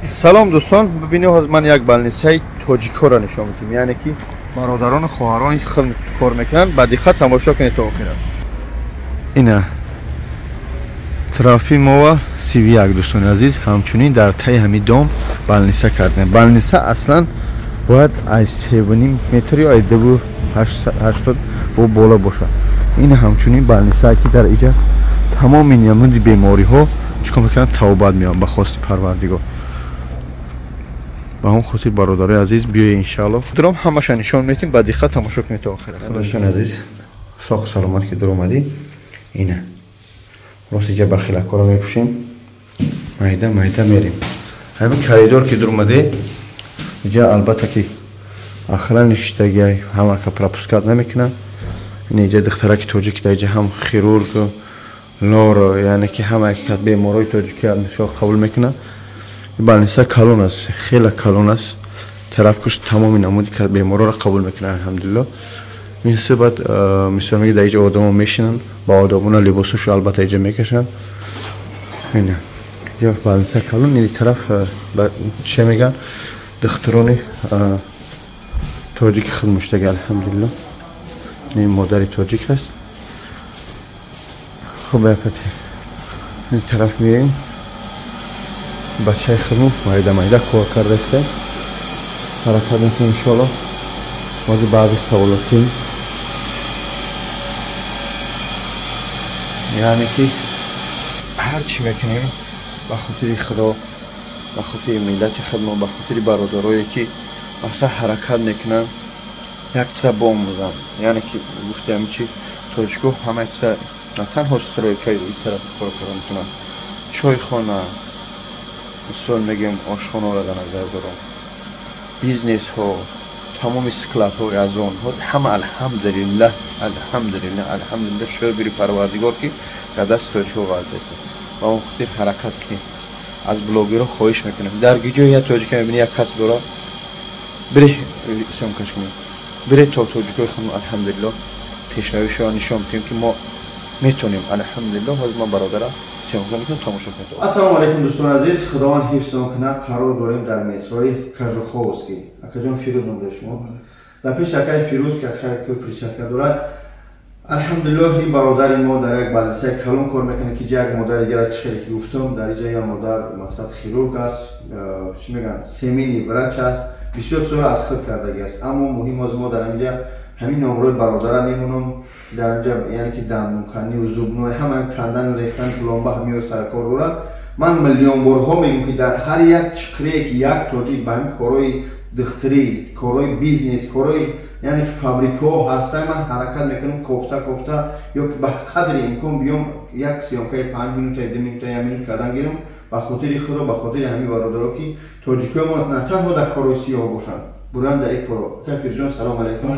Салом дӯстон, бибинед ҳозир ман як балнисаи тоҷикҳоро нишон медиҳем, яъне ки бародарону хоҳарони худ кор мекунанд. Ба диққат тамошо кунед то охира. Ина Трофимова 31, дӯстони азиз, ҳамчунин дар таи ҳамин дом балниса кардем. Балниса аслан бояд аз 3,5 метр ё аз 2,80 бо боло бошад. Ин ҳамчунин балниса ки дар иҷа тамоми намуди бемориҳо чикор мекунанд, тавбат меёбанд ба хости Парвардигор. Ба ҳамон хотир, бародарои азиз, биёед, иншаалло дуром ҳамаша нишон медиҳем, ба диққат тамошо кунед то охира. Дӯстони азиз, соқу саломат ки дур омадӣ. Ина рост иҷа бахилакҳоро мепӯшем, майда майда мерем. Ҳамин коридор ки дур омадӣ, иҷа албатта ки охрана нишистагиай, ҳамака пропускать намекунанд. Ин иҷа духтараки тоҷик дар иҷа ҳам хирург, лор, яъне ки ҳама беморои тоҷики қабул мекунанд. Балниса калон аст, хеле калон аст. Тарафкуш тамоми намуди беморро қабул мекунанд, алҳамдулилло. Мисли баъд мисол меги дар иҷа одамо мешинанд ба одобона, либосошо албатта иҷа мекашанд. Ина иҷа балниса калон. Ини тараф че мегӯянд, духтурони тоҷики худ муштаги, алҳамдулилло. Ин модари тоҷик аст. Хуб, апати ин тараф меоем, бачаи худмон майда майда кор кардаста, ҳаракат мекунем, иншоалло. Ҳозир баъзе саволотим, яъне ки ҳар чӣ мекунем ба хотири Худо, ба хотири миллати худмон, ба хотири бародарое ки масалан ҳаракат мекунанд як чиза боомӯзанд. Яъне ки гуфтем чи тоҷико ҳама чиза на танҳо стройка и тарафи кор карда метавонанд, чойхона, мисол мегӯем, ошхонаро дар назар дорам, бизнесҳо, тамоми складҳои аз онҳо ҳама, алҳамдулиллаҳ, алҳамдулиллаҳ, алҳамдулиллаҳ, шукри Парвардигор, ки дар дасти тоҷикҳо ғалтест. Ба он хотир ҳаракат кунем. Аз блогерҳо хоҳиш мекунем, дар ҷое як тоҷика мебинӣ, як касб дора, бире съёмка ш кунем, бире то тоҷикои худмон, алҳамдулиллоҳ, пешравишро нишон бидиҳем, ки мо метонем, алҳамдулиллоҳ. Ҳозир ман бародарам съёмка мекунам, тамошо кунед. Ассалому алайкум, дӯстони азиз, Худованд ҳифзтон кунад. Қарор дорем дар метрои Кажуховский. Акаҷон Фирӯз ном доред шумо. Дар пеши акаи Фирӯз, ки акаи перчатка дорад, алҳамдулиллоҳ, ин бародари мо дар як балнисаи калон кор мекунад, ки ҷа як модари дигара, чӣ хеле ки гуфтам, дар иҷа як модар мақсад хирург аст, чӣ мегӯям, семейный врач аст, бисёр чизҳоро аз худ кардагӣ аст. Аммо муҳим, ҳозир мо дар инҷа ҳамин номрои бародара мемонам. Дар инҷа яъне ки дандонканию зубной, ҳама кандан, рехтан, пломба, ҳамиё саркор дорад. Ман миллионборҳо мегӯм, ки дар ҳар як чиқрие ки як тоҷик ба ҳамин корҳои духтурӣ, корҳои бизнес, корҳои яъне ки фабрикаҳо ҳастанд, ман ҳаракат мекунам кофта кофта ё ки ба қадри имкон биём, як съёмка и 5 минута, 2 минута, як минут кардан гирам, ба хотири Худо, ба хотири ҳамин бародаро, ки тоҷикои мо на танҳо дар корҳои сиёҳ бошанд, буранд дар ин коро. Кафирҷон, салом алайкум.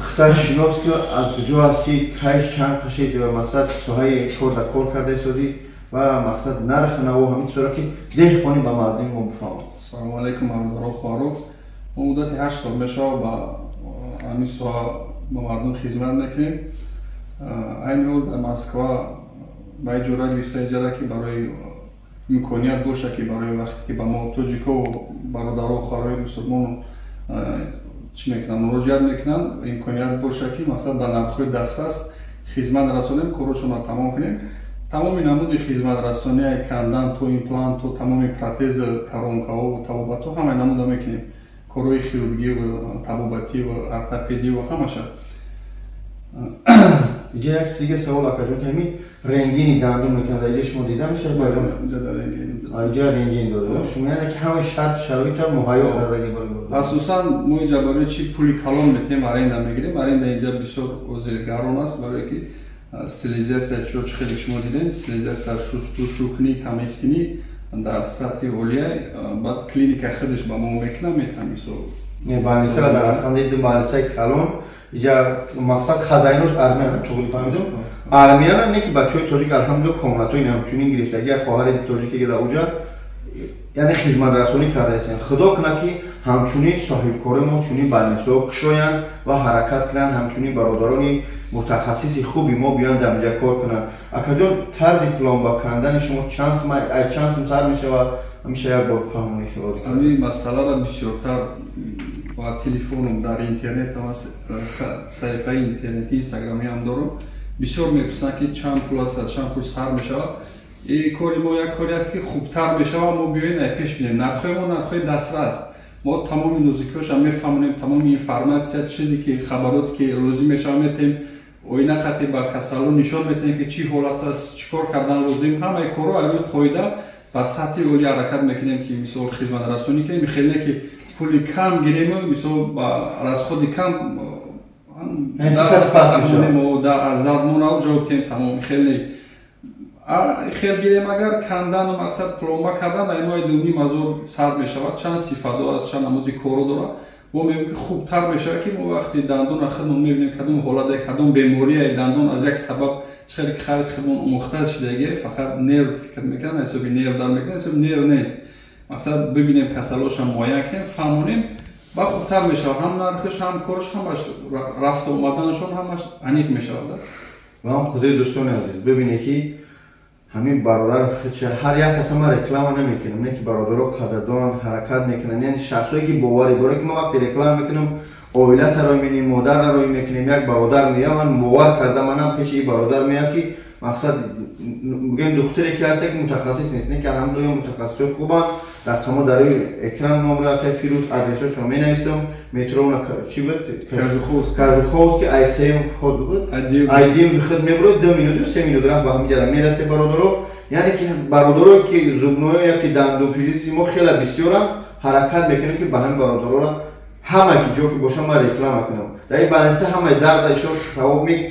Хитай шинос ки аз куҷо ҳастӣ, кайш чанд қашед ва мақсад соҳаи кор дар кор карда истодӣ ва мақсад нархи наво, ҳамин чизоро ки деҳқонӣ ба мардуми мо бифаҳмад. Салому алайкум, бародаро, хоҳаро. Мо муддати 8 сол мешавад ба ҳамин соҳа ба мардум хизмат мекунем. Айни ҳол дар Москва ба иҷора гирифта, иҷара, ки барои имконият боша, ки барои вақте ки ба мо тоҷикову бародаро, хоҳарои мусулмону чӣ мекунанд, муроҷиат мекунанд, имконият боша, ки мақсад ба нархҳои дастрас хизмат расонем, корҳошонро тамом кунем. Тамоми намуди хизматрасонии кандан то имплант, то тамоми протез, коронкаҳо, табобатҳо, ҳамаи намуда мекунем, корҳои хирургию табобативу ортопедиву ҳамаша. Иҷа як чиз дига савол, акаҷон, ки ҳамин рентгени дандон мекунад, иҷа шумо дида мешавад? Иҷа рентген доред шумо, яъне ки ҳамаи шарт шароитро муҳайё кардаги барои? Асосан мо инҷа барои чӣ пули калон метиҳем, аренда мегирем? Аренда инҷа бисёр ҳозир гарон аст, барое ки стерилизация чо, чӣ хеле шумо дидем, стерилизация, шустушӯкунӣ, тамизкунӣ дар сатҳи олия. Баъд клиника худаш ба мо мекунад, метам мисол. Балнисара дар ҳаққан дидем, балнисаи калон. Иҷа мақсад хазайнош армиян, туғри фаҳмидум, армияна не, ки бачаҳои тоҷик, алҳамдулилла, комнатҳои ҳамчунин гирифтаги, як хоҳари тоҷике ки дар уҷа яъне хизматрасонӣ кардаистем. Худо кунад, ки ҳамчунин соҳибкори мо чунин балнисаҳо кушоянд ва ҳаракат кунанд, ҳамчунин бародарони мутахассиси хуби мо биёянд, дар инҷа кор кунанд. Акаҷон, тарзи пломба кандани шумо чанд сум, ай чанд сум сар мешавад? ҳамеша як бор фаҳмонӣ хело. Ҳамин масъаларо бисёртар ба телефоном дар интернет саҳифаи интернетии инстаграмӣ ҳам дорам. Бисёр мепурсанд ки чанд пул аст, чанд пул сар мешавад. Ин кори мо як коре аст ки хубтар мешавад, мо биёем пеш бинем. Нархҳои мо нархҳои дастрас. Мо тамоми нозикиҳоша мефаҳмонем, тамоми информатсия, чизе ки хабароте ки лозим мешавад метем, оина қатъи ба касалон нишон метаҳем ки чӣ ҳолат аст, чӣ кор кардан лозим. Ҳамаи корҳо аз рӯи қоида ба сатҳи олӣ ҳаракат мекунем ки мисол хизматрасонӣ кунем, хеле ки пули кам гирем, мисол ба расходи кам зармона ҷавоб тем тамом. Хеле хел гирем агар кандану мақсад пломба кардан аймои 2,5 ҳазор сар мешавад. Чанд сифатҳо аст, чанд намуди корҳо дорад. Мо мегӯем ки хубтар мешавад ки мо вақти дандонро худмон мебинем кадом ҳолате, кадом беморие дандон аз як сабаб чӣ хеле ки халқи худмон омӯхта шудагӣ, фақат нерв фикр мекунад, ҳисоби нерв дар мекунад, ҳисоби нерв нест. Мақсад бибинем касалҳоша муайян кунем, фаҳмонем, ба хубтар мешавад. Ҳам нархш, ҳам корш, ҳамаш рафту омаданашон ҳамаш аниқ мешавад. Ва ҳам худои дӯстони азиз бибинед ки ҳамин бародар ҳар як каса ман реклама намекунам, не ки бародаро қадрдон ҳаракат мекунанд, яъне шахсое ки боварӣ дорад ки ман вақте реклама мекунам оилата рой менем, модарра рой мекунем, як бародар меояд, ман бовар карда манам пеши ин бародар меояд ки мақсад мегӯем духтаре ки ҳаста ки мутахассис нест, не ки алҳамдулилла мутахассисои хубанд, рақамҳо дар рӯи экран номро акай Фирӯз адресҳошро менависам, метро чӣ буд? Кажуховский айсем ход буд, айдим худ мебурад, 2 минуту 3 минут рафт ба ҳамин ҷара мерасе бародаро. Яъне ки бародаро ки зубное яки дандонпизишки мо хеле бисёранд, ҳаракат мекунем ки ба ҳамин бародароро ҳама ки ҷо ки бошам ман реклама кунам. Дар ин барнаса ҳамаи дарда ишо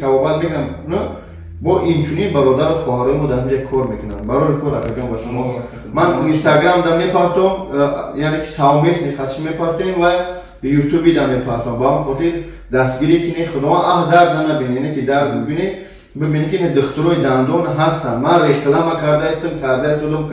табобат мекунам. Бо инчунин бародару хоҳарои мо дар ҳамин ҷо кор мекунанд. Барори кор акаҷон ба шумо. Ман инстаграм да мепартом, яъне ки совместный хатши мепартоем ва ютуби да мепартом. Ба ҳамин хотир дастгирӣ кине, худованд аҳ дарда набине, яъне ки дард бибине, бибине ки духтурои дандон ҳастанд. Ман реклама кардаистам, кардаистодам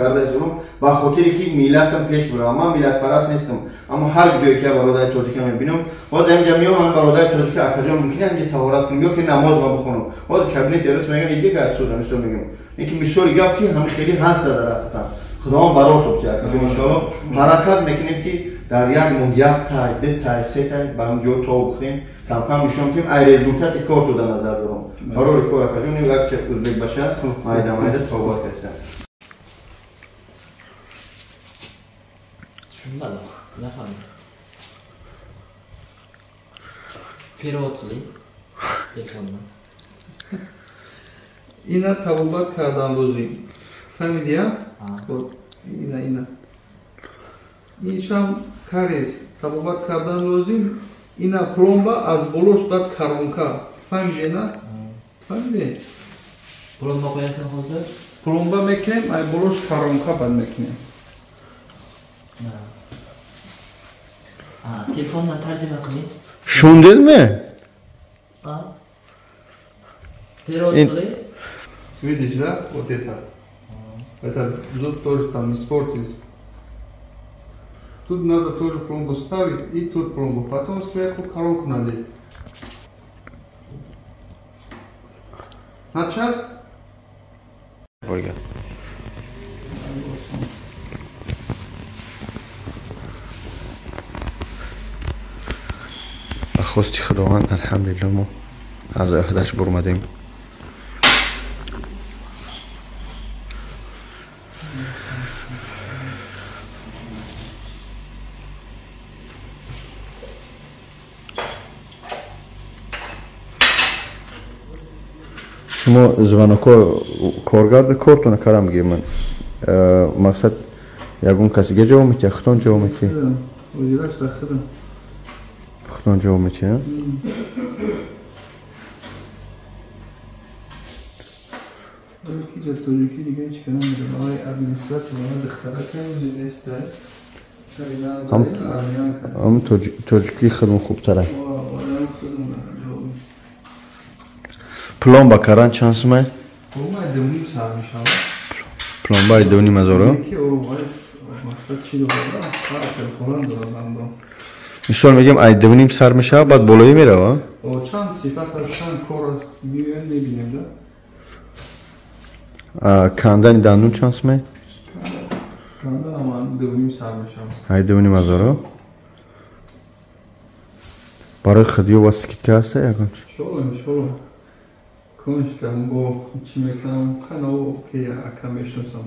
ба хотире ки миллатам пеш бурам. Ман миллатпараст нестам, аммо ҳар ҷое ки бародари тоҷика мебинам, ҳозир ҳаминҷа меоям, ман бародари тоҷика акаҷон мумкин ҳаминҷа таҳорат кунем ё ки намоз ма бихонам. Ҳозир кабинети рис мегӯям, иди ка отсюда, мисол мегӯям. Ин ки мисоли гап ки ҳамин хеле ҳаста дар ҳақиқатан. Худованд барор тоб ки акаҷон иншоалло ҳаракат мекунем ки дар як моҳ як тай, ду тай, се тай ба ҳамин ҷо то бихӯрем, камкам нишон кунем, ай результати кор то дар назар дорам. Барори кор акаҷон, як ча узбек баша, майда майда тобат кардам. Tushunmadim, nafahmdim. Перевод qiling telefondan. Ина табобат кардан лозим. Фаҳмидия? Ина ина. Иншам кариес табобат кардан лозим. Ина пломба аз болош баъд коронка. Фаҳмидӣ на? Фаҳмидӣ? Пломба qo'yasan hozir? Пломба мекунем, ай болош коронка баъд мекунем. Telefondan tarjima qiling. Tushundingizmi? Ha. Перевод qiling. Видишь, да? Вот это. Это зуб тоже там испортился. Тут надо тоже пломбу ставить и тут пломбу. Потом сверху коронку надеть. Начать? Ольга. Хости худованд алҳамдулилло мо аз ӯҳдаш бурмадем. Шумо звоноко коргарди кортона карам гирман. Мақсад ягон касига ҷавоб метиҳад, худтон ҷавоб метиҳед? Худтон ҷавоб метиҳед? Ҳам тоҷикии худмон хубтар аст. Пломба кардан чанд сумай? Пломбаи 2,5 ҳазоро? Мисол мегӯям ай 2,5 сар мешавад, баъд болоӣ мерава? Чанд сифат аст, чанд кор аст, меоем мебинем, да? Кандани дандун чанд сумай? Ман 2,5 сар мешавам. Ай 2,5 ҳазоро? Барои худиё ва скидка ҳаста ягон чи? Иншолло, иншолло. Кунш кам бо чӣ мекунам, хано ки ака мешиносам.